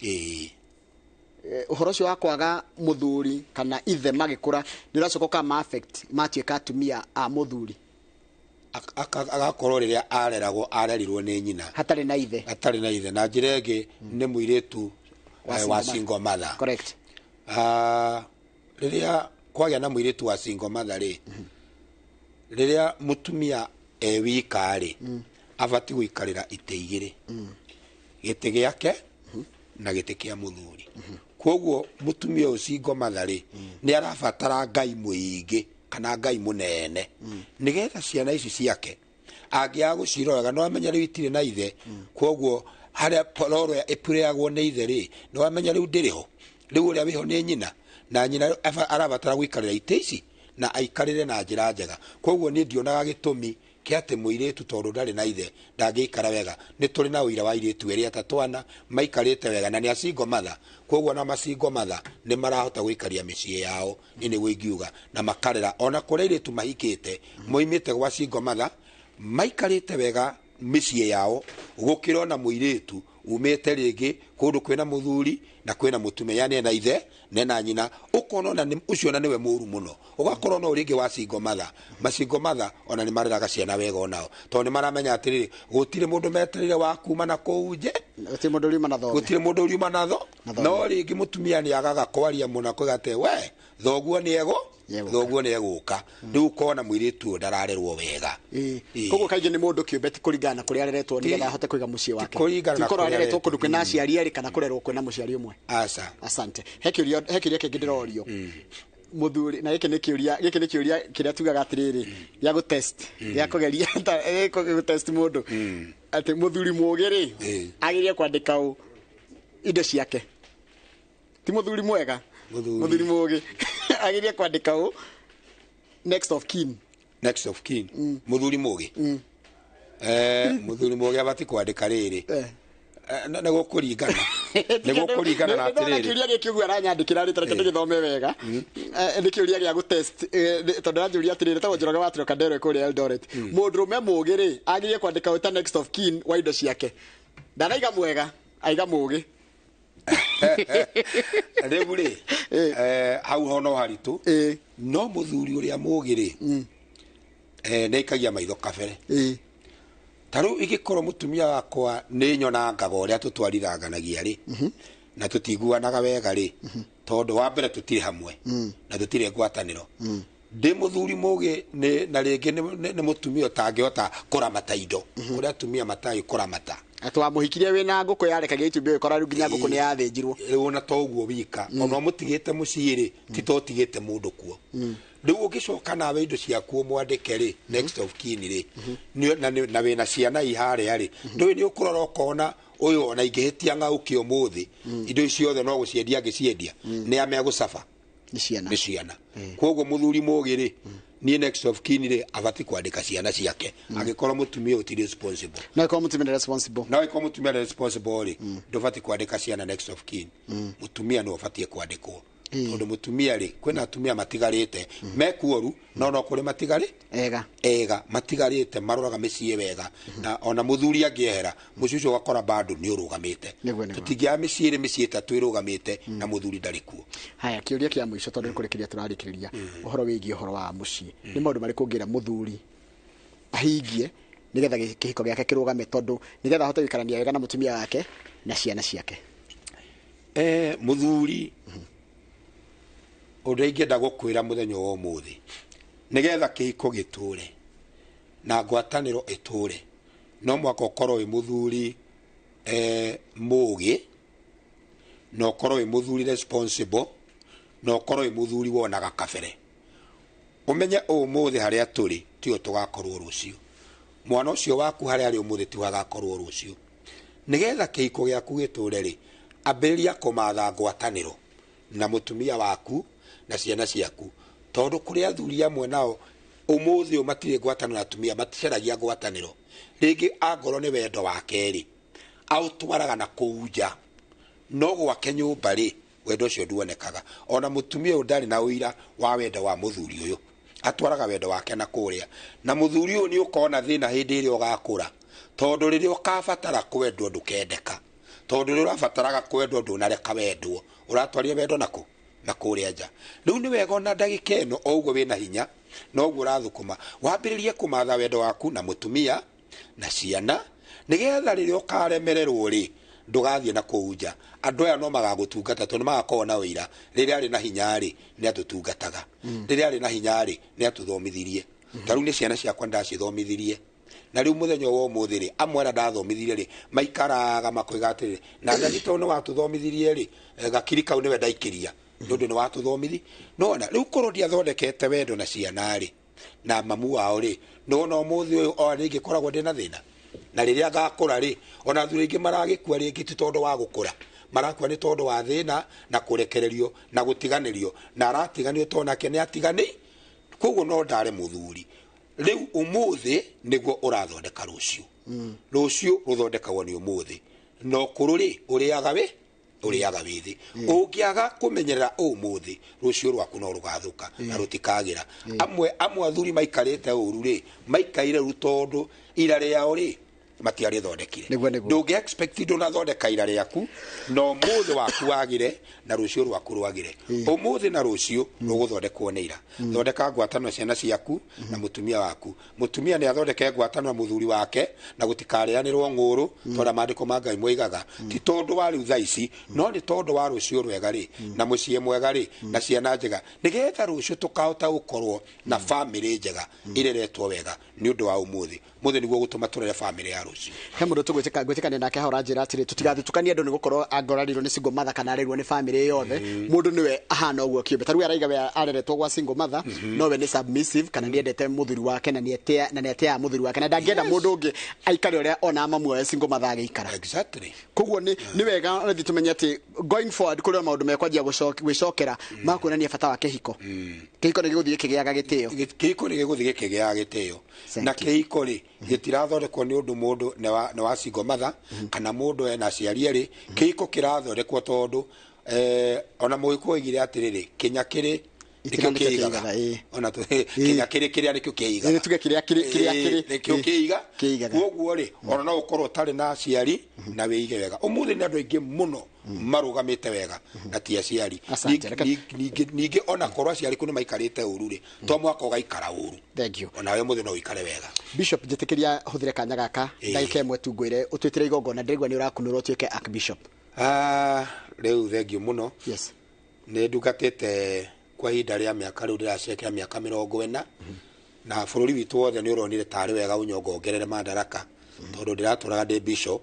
Ũhoro ũcio wa kwaga mũthuri kana ithe magĩkũra nĩ ũracoka ũkama affect matuĩka atumia a mũthuri. Agakorwo rĩrĩa areragwo arerirwo nĩ nyina hatarĩ na ithe, atarĩ na ithe. Na njĩra ĩngĩ nĩ mũirĩtu wa single mother. Correct. Rĩrĩa kwagĩa na mũirĩtu wa single mother rĩ, rĩrĩa mũtumia e wika rĩ, abatiĩ gũikarĩra itĩ igĩrĩ, gĩtĩ gĩake na gĩtĩ kĩa mũthuri. Koguo mũtumia ũyũ single mother rĩ, nĩ arabatara Ngai mũingĩ kana Ngai mũnene, nĩgetha ciana ici ciake angĩaga gũciroraga no amenye rĩu itirĩ na ithe. Koguo harĩa roro ĩpurĩagwo nĩ ithe rĩ, no amenye rĩu ndĩrĩ ho, rĩu ũrĩa wĩho nĩ nyina, na nyina arabatara gũikarĩra itĩ ici na aikarĩre na njĩra njega. Koguo niĩ ndionaga gĩtũmi kĩa atĩ mũirĩtu tondũ ndarĩ na ithe ndangĩikara wega. Nĩ tũrĩ na ũira wa airĩtu erĩ atatũ ana maikarĩte wega na nĩ a single mother. Koguo na masingle mother nĩ marahota gũikaria mĩciĩ yao, niĩ nĩguo ingiuga, na makarera. Ona kũrĩ airĩtu mahikĩte moimĩte gwa single mother maikarĩte wega mĩciĩ yao gũkĩra ona mũirĩtu umĩte rĩngĩ kũndũ kwĩna mũthuri na kwĩna mũtumia, yani ena ithe nena nyina, ũkona ona ũcio ona nĩwe mũru mũno, ũgakorwo no rĩngĩ wa single mother. Masingle mother ona nĩ mareraga ciana wega onao, tondũ nĩ maramenya atĩrĩrĩ, gũtirĩ mũndũ metereire wa kuma na kũu nje, gũtirĩ mũndũ uriuma na thome, gũtirĩ mũndũ uriuma na tho. No rĩngĩ mũtumia nĩ agaga kwaria mũno akauga atĩ we thoguo nĩ ego, thoguo nĩ egũka. Rĩu ũkona mũirĩtu ũyũ ndararerwo wega. Koguo kaingĩ nĩ mũndũ kĩũmbe ti kũringana na kũrĩa areretwo nĩgetha ahote kũiga mũciĩ wake, ti korwo areretwo kũndũ kwĩna aciari erĩ kana kũrerwo kwĩna mũciari ũmwe. Aca. Asante. He kĩũria kĩngĩ ndĩrorio mũthuri, na gĩkĩ nĩ kĩũria, gĩkĩ nĩ kĩũria kĩrĩa tugaga atĩrĩrĩ, gĩa gũtest, gĩa kũgeria gũtest mũndũ atĩ mũthuri mũũgĩ rĩ agĩrĩire kwandĩka ũ indo ciake. Ti mũthuri mwega, mũthuri mũũgĩ agĩrĩire kwandĩka ũ next of kin. Next of kin. Mũthuri mũũgĩ. Mũthuri mũũgĩ abatiĩ kwandĩka rĩrĩ. Nĩ gũkũringana. Nĩ gũkũringana na atĩrĩrĩ. Kĩũria gĩkĩ ũguo aranyandĩkĩra rĩ, tareke ndĩgĩthome wega. Nĩ kĩũria gĩa gũtest, tondũ aranjũria atĩrĩrĩ, tagwo Njoroge wa Trocadero kũrĩa Eldoret. Mũndũrũme mũũgĩ rĩ, agĩrĩire kwandĩka ũ ta next of kin wa indo ciake. Ndaraiga mwega, aiga mũũgĩ. Rĩu rĩ, hau ho no haritũ. No mũthuri ũrĩa mũũgĩ rĩ, nĩ aikagia maitho kabere. Ta rĩu ingĩkorwo mũtumia wakwa nĩ nyonangaga ũrĩa tũtwarithanganagia rĩ, na tũtiguanaga wega rĩ, tondũ wa mbere tũtirĩ hamwe na tũtirĩ ngwatanĩro. Ndĩ mũthuri mũũgĩ na rĩngĩ nĩ mũtumia ũtangĩhota kũramata indo, kũrĩa atumia matarĩ kũramata. Atĩ wamũhikirie wĩna ngũkũ yarekagia itumbĩ ũgĩkora rĩu nginya ngũkũ nĩ yathĩnjirwo. Rĩu ona to ũguo wika, ona ũmũtigĩte mũciĩ rĩ, ti to ũtigĩte mũndũ kuo. Rĩu ũngĩcoka nawe indo ciaku ũmwandĩke rĩ, next of kin rĩ, na wĩna ciana i harĩa rĩ, ndũĩ nĩ ũkũrora ũkona ũyũ ona ingĩhĩtia ng'aũke ũmũthĩ, indo ici ciothe no gũciendia angĩciendia, nĩ a megũcaba? Nĩ ciana. Nĩ ciana. Koguo mũthuri mũũgĩ rĩ, niĩ next of kin rĩ, abatiĩ kwandĩka ciana ciake, angĩkorwo mũtumia ũyũ ti responsible. No ĩkorwo mũtumia nĩ responsible. No ĩkorwo mũtumia nĩ responsible rĩ, ndũbatiĩ kwandĩka ciana next of kin. Mũtumia nĩwe ũbatiĩ kwandĩkwo. Tondũ mũtumia rĩ, kwĩna atumia matigarĩte mekuoru, no no kũrĩ matigarĩ ega, ega matigarĩte maroraga mĩciĩ wega, na ona mũthuri angĩehera mũciĩ ũcio ũgakora bado nĩ ũrũgamĩte. Tũtingĩaga mĩciĩ ĩrĩ mĩciĩ ĩtatũ ĩrũgamĩte na mũthuri ndarĩ kuo. Haya, kĩũria kĩa mũico tondũ nĩ kũrĩkĩrĩria tũrarĩkĩrĩria ũhoro wĩgiĩ ũhoro wa mũciĩ, nĩ maũndũ marĩkũ ũngĩra mũthuri Ahingie nigetha kĩhiko gĩake kĩrũgame, tondũ nigetha ahote gũikarania wega na mũtumia wake na ciana ciake. Muthuri, ũndũ ingĩenda gũkwĩra mũthenya wa ũmũthĩ, nĩgetha kĩhiko gĩtũre na ngwatanĩro ĩtũre, no mwaka ũkorwo wĩ mũthuri mũgĩ, na ũkorwo wĩ mũthuri responsible, na ũkorwo wĩ mũthuri wonaga kabere. Ũmenye ũmũthĩ harĩa tũrĩ tiyo tũgakorwo rũciũ. Mwana ũcio waku harĩa arĩ ũmũthĩ tiwe agakorwo rũciũ. Nĩgetha kĩhiko gĩaku gĩtũre rĩ, ambĩrĩria kũmatha ngwatanĩro na mũtumia waku na ciana ciaku, tondũ kũrĩ athuri amwe nao ũmũthĩ ũyũ matirĩ ngwatanĩro na atumia, maticaragia ngwatanĩro. Rĩngĩ angorwo nĩ wendo wake rĩ, aũtwaraga na kũu nja, no gwake nyũmba rĩ, wendo ũcio nduonekaga. Ona mũtumia ũyũ ndarĩ na ũira wa wendo wa mũthuri ũyũ, atwaraga wendo wake na kũrĩa. Na mũthuri ũyũ nĩ ũkona thĩna hĩndĩ ĩrĩa ũgakũra, tondũ rĩrĩa ũkabatara kwendwo ndũkendeka, tondũ rĩrĩa ũrabataraga kwendwo ndũnareka wendwo, ũratwaria wendo nakũ na kũrĩa nja. Rĩu nĩ wega ona ndagĩka ĩno o ũguo wĩna hinya na ũguo ũrathũkũma, wambĩrĩrie kũmatha wendo waku na mũtumia na ciana, nĩgetha rĩrĩa ũkaremererwo rĩ, ndũgathiĩ na kũu nja. Andũ aya no magagũtungata, tondũ magakorwo na ũira. Rĩrĩa arĩ na hinya rĩ, nĩ atũtungataga. Rĩrĩa arĩ na hinya rĩ, nĩ atũthomithirie. Ta rĩu nĩ ciana ciakwa ndacithomithirie, na rĩu mũthenya wa ũmũthĩ rĩ, amwe arĩa ndathomithirie rĩ, maikaraga makoiga atĩrĩrĩ, na ndadi tondũ nĩ watũthomithirie rĩ, gakiri kau nĩwe ndaikĩria, nĩ ũndũ nĩ watũthomithi. Nona rĩu korwo ndiathondekete wendo na ciana rĩ, na mamu wao rĩ, nona ũmũthĩ ũyũ o rĩngĩ koragwo ndĩna thĩna. Na rĩrĩa ngakũra rĩ, ona athuri aingĩ maragĩkua rĩngĩ ti tondũ wa gũkũra, marakua nĩ tondũ wa thĩna na kũrekererio na gũtiganĩrio, na aratiganĩrio tondũ nake nĩ atigani. Koguo no ndare mũthuri rĩu ũmũthĩ nĩguo ũrathondeka rũciũ. Rũciũ rũthondekagwo nĩ ũmũthĩ, na ũkũrũ rĩ, ũrĩaga wĩthĩ. Ũngĩaga kũmenyerera ũmũthĩ, rũciũ rwaku no rũgathũka na rũtikagĩra. Amwe athuri maikarĩte ũru rĩ, maikaire rũ tondũ ira rĩao rĩ matiarĩthondekire. Nĩguo. Ndũngĩ expect ndũnathondeka ira rĩaku na ũmũthĩ waku wagĩre na rũciũ rwaku rwagĩre. Ũmũthĩ na rũciũ rũgũthondekwo nĩ ira. Thondeka ngwatanĩro ciana ciaku na mũtumia waku. Mũtumia nĩ athondeke ngwatanĩro na mũthuri wake na gũtikarĩanĩrwo ng'ũrũ, tondũ maandĩko ma Ngai moigaga ti tondũ wa rĩu thaa ici, no nĩ tondũ wa rũciũ rwega rĩ, na mũciĩ mwega rĩ, na ciana njega, nĩgetha rũciũ tũkahota gũkorwo na bamĩrĩ njega ireretwo wega nĩ ũndũ wa ũmũthĩ. Mũthĩ nĩguo gũtũma tũrere bamĩrĩ ya rũciũ. He mũndũ tũgwĩtĩkania nake hau ũranjĩra atĩrĩ, tũtigathutũkanie andũ nĩ gũkorwo angorarirwo nĩ single mother kana arerwo nĩ bamĩrĩ yothe. Mũndũ nĩwe ahana ũguo kĩũmbe. Ta rĩu araiga we areretwo gwa single mother, no we nĩ submissive kana nĩ endete mũthuri wake na nĩ atĩaga mũthuri wake, na ndangĩenda mũndũ ũngĩ aikare ũrĩa ona mamu wao single mother agĩikara. Koguo nĩ wega rĩngĩ tũmenye atĩ going forward kũrĩ maũndũ mekwanjia gwĩcokera ma kuonania bata wa kĩhiko. Kĩhiko nĩ gĩgũthiĩ gĩkĩgĩaga gĩtĩo. Kĩhiko nĩ gĩgũthiĩ gĩkĩgĩaga gĩtĩo. Thank Na you. kĩhiko rĩ, gĩtirathondekwo nĩ ũndũ mũndũ nĩ wa single mother kana mũndũ ena aciari erĩ. Kĩhiko kĩrathondekwo tondũ ona mũgĩkũyũ oigire atĩrĩrĩ, kĩnya kĩrĩ Itina nĩkĩo nĩkĩo kĩigaga. kĩigaga, ĩĩ. Ona kĩnya kĩrĩ kĩrĩa nĩkĩo kĩigaga. Ĩĩ, tuge kĩrĩa kĩrĩ, kĩrĩa kĩrĩ. Nĩkĩo Ĩĩ. kĩiga. Kĩigaga. Koguo rĩ, ona no ũkorwo ũtarĩ na aciari na wĩige wega. Ũmũthĩ nĩ andũ aingĩ mũno marũgamĩte wega na ti aciari. Asante. Ningĩ ona korwo aciari kũ nĩ maikarĩte ũru rĩ, to mwaka ũgaikara ũru. Thank you. Onawe ũmũthĩ no ũikare wega. Bishop, njĩtĩkĩria hũthĩre kanya gaka ndagĩka ĩmwe tu ngwĩre ũtwĩtĩre igongona, ndĩraigua nĩ ũrakunũrwo ũtuĩke archbishop. Rĩu thengiũ mũno. Yes. Nĩ ndungatĩte kwa ihinda rĩa mĩaka rĩu ndĩracekera mĩaka 40, na bũrũri witũ wothe nĩ ũronire tarĩ wega ũnyongongerere madaraka, tondũ ndĩratũraga ndĩ bishop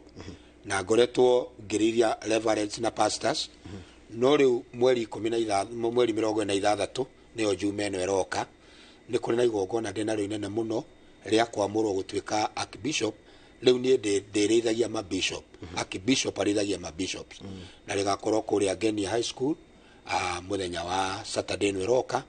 na ngoretwo ngĩrĩithia reverends na pastors. No rĩu mweri ikũmi na mweri 46 nĩyo Juma ĩno ĩroka, nĩ kũrĩ na igongona ndĩ narĩo inene mũno rĩa kwamũrwo gũtuĩka archbishop. Rĩu niĩ ndĩrĩithagia mabishop. Archbishop arĩithagia mabishops. Na rĩgakorwo kũrĩa Ngenia High School, mũthenya wa Saturday ĩno ĩroka,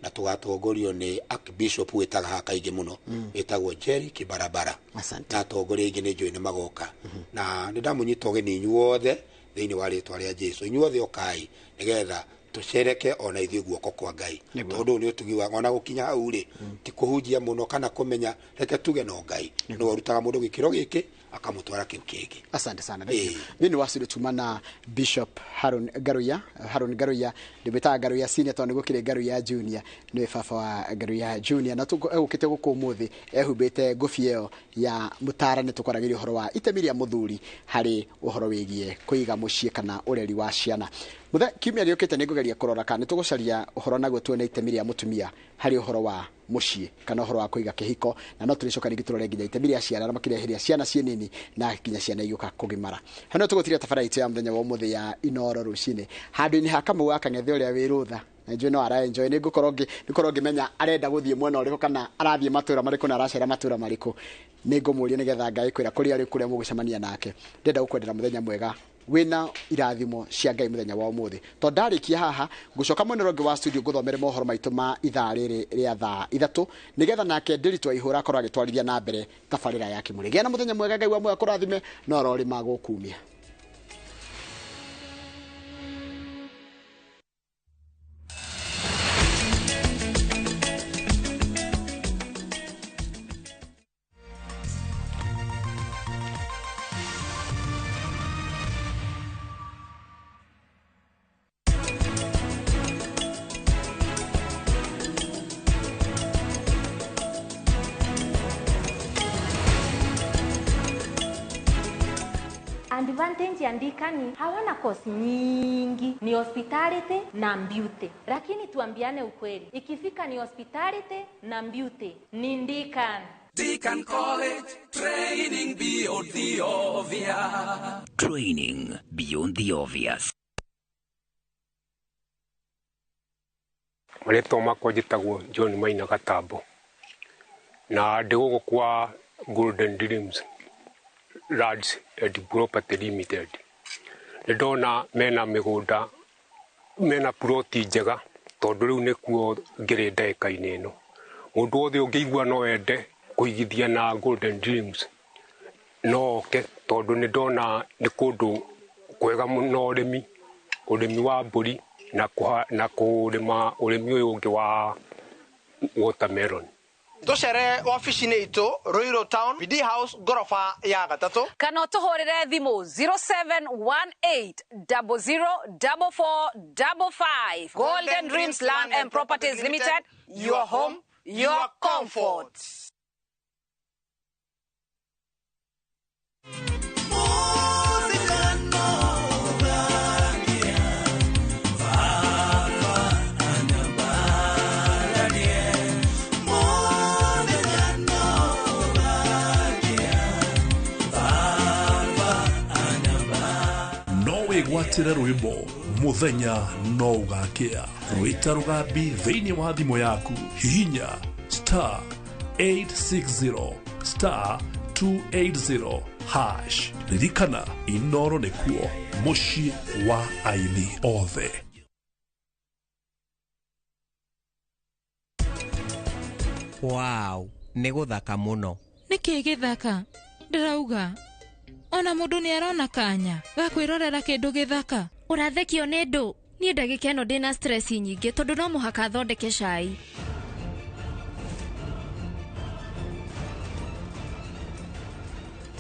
na tũgatongorio nĩ archbishop wĩtaga haha kaingĩ mũno, wĩtagwo Jerry Kibarabara. Asante. Na atongoria aingĩ nĩ njũĩ nĩ magoka. Na nĩ ndamũnyita ũgeni inyuothe thĩinĩ wa rĩtwa rĩa Jesu. Inyuothe ũkai nĩgetha Tũcereke ona ithuĩ guoko kwa Ngai, tondũ nĩ ũtugi wa ona gũkinya hau rĩ, ti kũhunjia mũno kana kũmenya, reke tuge no Ngai nĩwe ũrutaga mũndũ gĩkĩro gĩkĩ akamũtwara kĩu kĩngĩ. Asante sana. Thĩinĩ wa studio tuma na Bishop Haron Ngaruiya. Haron Ngaruiya ndĩmwĩtaga Ngaruiya senior tondũ nĩgũkĩrĩ Ngaruiya junior, nĩwe baba wa Ngaruiya junior, na egũkĩte gũkũ ũmũthĩ ehumbĩte ngũbia ĩyo ya mũtaarani. Tũkwaragĩria ũhoro wa itemi rĩa mũthuri harĩ ũhoro wĩgiĩ kũiga mũciĩ kana ũreri wa ciana. Mũthe kiumia gĩũkĩte nĩngũgeria kũrora kana nĩtũgũcaria ũhoro naguo tuone itemi rĩa mũtumia harĩ ũhoro wa mũciĩ kana ũhoro wa kũiga kĩhiko, na no tũrĩcoka rĩngĩ tũrore nginya itemi rĩa ciana na makĩria hĩrĩa ciana ciĩ nini na nginya ciana igĩũka kũgimara. Hau no tũgũtiria tabarĩra itũ ya mũthenya wa ũmũthĩ ya Inooro rũcinĩ handũ-inĩ ha Kamau wa Kang'ethe ũrĩa wĩ rũtha, na njũĩ no ara enjoy. Nĩ ngũkorwo ngĩmenya arenda gũthiĩ mwena ũrĩkũ kana arathiĩ matũra marĩkũ na aracera matũra marĩkũ. Nĩ ngũmũria nĩgetha Ngai kwĩra kũrĩa arĩ kũrĩa mũgũcemania nake. Ndĩrenda gũkwendera mũthenya mwega wĩna irathimo cia Ngai mũthenya wa ũmũthĩ. Tondũ ndarĩkia haha ngũcoka mwena ũrĩa ũngĩ wa studio ngũthomere mohoro maitũ ma ithaa rĩrĩ rĩa thaa 3 nĩgetha nake Ndiritu Waihũra akorwo agĩtwarithia na mbere tabarĩra ya Kĩmũrĩ. Gĩa na mũthenya mwega, Ngai wa muoyo akũrathime, no arorĩma gũkumia. Advantage ya Ndikani hawana kosi nyingi, ni hospitality na beauty. Lakini tuambiane ukweli, ikifika ni hospitality na beauty ni Ndikan. Deacon College, training beyond the obvious. Training beyond the obvious. Marĩtwa makwa njĩtagwo John Maina Gatambo, na ndĩ gũkũ kwa Golden Dreams Lands and Property Limited. Nĩ ndona mena mĩgũnda, mena ploti njega, tondũ rĩu nĩkuo ngĩrĩ ndagĩka-inĩ ĩno. Mũndũ wothe ũngĩigua no ende kũigithia na Golden Dreams no oke, tondũ nĩ ndona nĩ kũndũ kwega mũno ũrĩmi, ũrĩmi wa mbũri na kũrĩma ũrĩmi ũyũ ũngĩ wa watermelon. Tucere wabici-inĩ itũ Ruiru Town BD House ngoroba ya 3, kana ũtũhũrĩre thimũ 0718004455. Golden Dreams Land and Properties Limited, your home, your comfort. Gwatĩre rwĩmbo mũthenya no ũgakĩa. Rwĩta rũgambi thĩinĩ wa thimũ yaku, hihinya star 860 star 280 hash. Ririkana, Inooro nĩkuo mũciĩ wa aini othe. Wow, nĩ gũthaka mũno. Nĩkĩ gĩthaka? Ndĩrauga ona mũndũ nĩ arona kanya ga kwĩrorera kĩndũ gĩthaka. Ũrathekio nĩ ndũ? Niĩ ndagĩka ĩno ndĩna stress nyingĩ tondũ no mũhaka thondeke cai.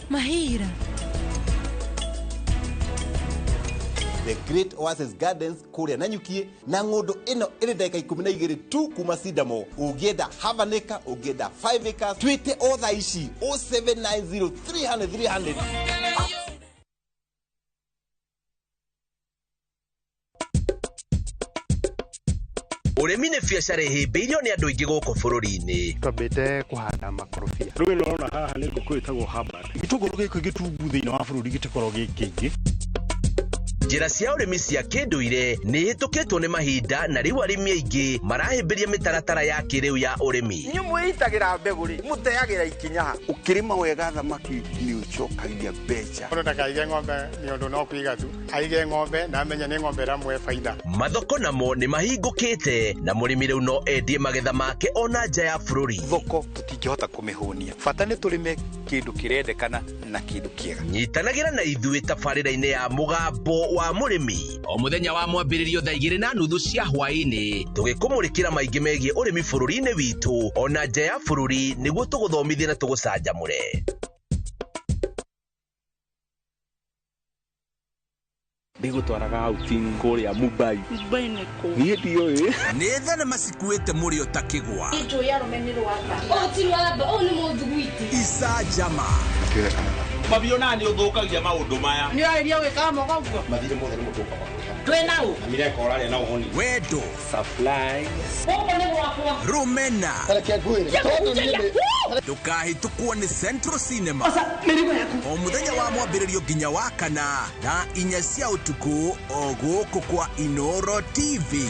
Mahira. The Great Oasis Gardens kũrĩa Nanyukie, na ng'ũndũ ĩno ĩrĩ ndagĩka 12 tu kuma Sidamo. Ũngĩenda half an acre, ũngĩenda 5 acres, twĩte o thaa ici 0790 300 300. Ũrĩmi nĩ biacara ĩhĩmbĩirio nĩ andũ aingĩ gũkũ bũrũri-inĩ. Twambĩte kũhanda makorobia. Rũĩ rũrona haha nĩ ngũkũ ĩtagwo Hubbard. Gĩtũngũrũ gĩkĩ gĩtungu thĩinĩ wa bũrũri gĩtikoragwo gĩ kĩingĩ. Njĩra cia ũrĩmi cia kĩndũire nĩ ihĩtũkĩtwo nĩ mahinda, na rĩu arĩmi aingĩ marahĩmbĩria mĩtaratara ya kĩrĩu ya ũrĩmi. Inyuĩ mwĩitagĩra mbegũ rĩ, mũteagĩra ikinya ha? Ũkĩrĩma wega thamaki nĩ ũcokagia mbeca. Mũndũ ndakaige ng'ombe nĩ ũndũ no kũiga tu, aige ng'ombe na amenye nĩ ng'ombe ĩramũhe baida. Mathoko namo nĩ mahingũkĩte, na mũrĩmi rĩu no endie magetha make ona nja ya bũrũri. Thoko tũtingĩhota kũmĩhũnia, bata nĩ tũrĩme kĩndũ kĩrendekana na kĩndũ kĩega. Nyitanagĩra na ithuĩ tabarĩra-inĩ ya Mũgambo wa mũrĩmi o mũthenya wa mwambĩrĩrio thaa 2:30 cia hwaĩ-inĩ, tũgĩkũmũrĩkĩra maingĩ megiĩ ũrĩmi bũrũri-inĩ witũ ona nja ya bũrũri, nĩguo tũgũthomithie na tũgũcanjamũre. Ndigũtwaraga outing kũrĩa Mumbai. Mumbai nĩ kũ? Niĩ ndiũĩ. Nĩ thenema cikuĩte mũrĩo ta kĩgwa. Njũĩ arũme nĩ rwamba. O ti rwamba, ũyũ nĩ mũthuguiti. Icanjama. Mabiona nĩ ũthũkagia maũndũ maya. Nĩ ũrarĩria gwĩkaga moka ũguo. Mathirĩ mothe nĩ mũtũka wa kũrĩha. Twĩ na ũ? Na mireka ũrarĩa na ũhoni. Wendo. Supplies. Gũkũ nĩ gwakwa. Rũmena. Reke ngwĩre tondũ niĩ nĩ Ndũkahĩtũkwo nĩ Central Cinema. Oca mĩrigo yaku. O mũthenya wa mwambĩrĩrio nginya wa kana thaa 4 cia ũtukũ o gũkũ kwa Inoro TV.